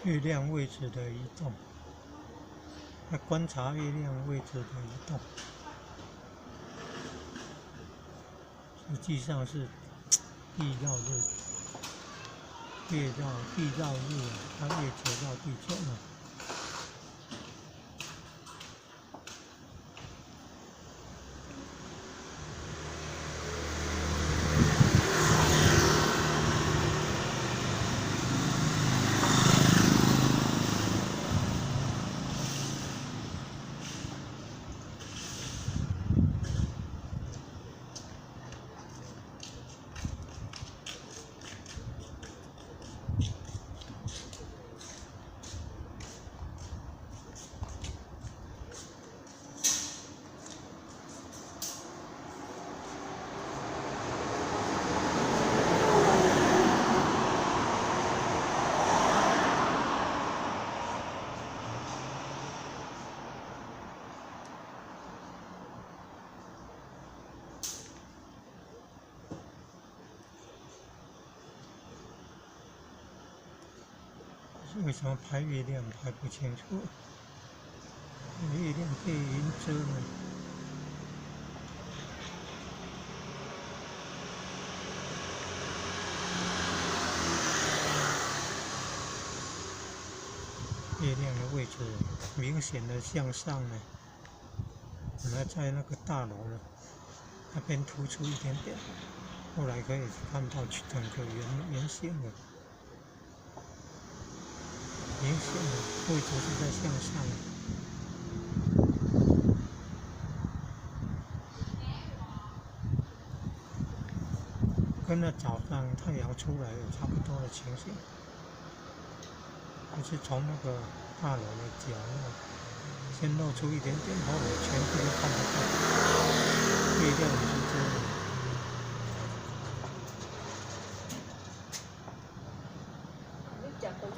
月亮位置的移動，來觀察月亮位置的移動，實際上是地繞日，月繞地繞日啊，它月球繞地球嘛。為什麼拍月亮拍不清楚？月亮被雲遮了。月亮的位置明顯的向上呢，本來在那個大樓呢那邊突出一點點，後來可以看到整個圓圓形的。明顯的位置是在向上，跟那早上太陽出來有差不多的情形，就是從那個大樓的角落先露出一點點，後來全部都看得到。月亮也是這樣。你食飯。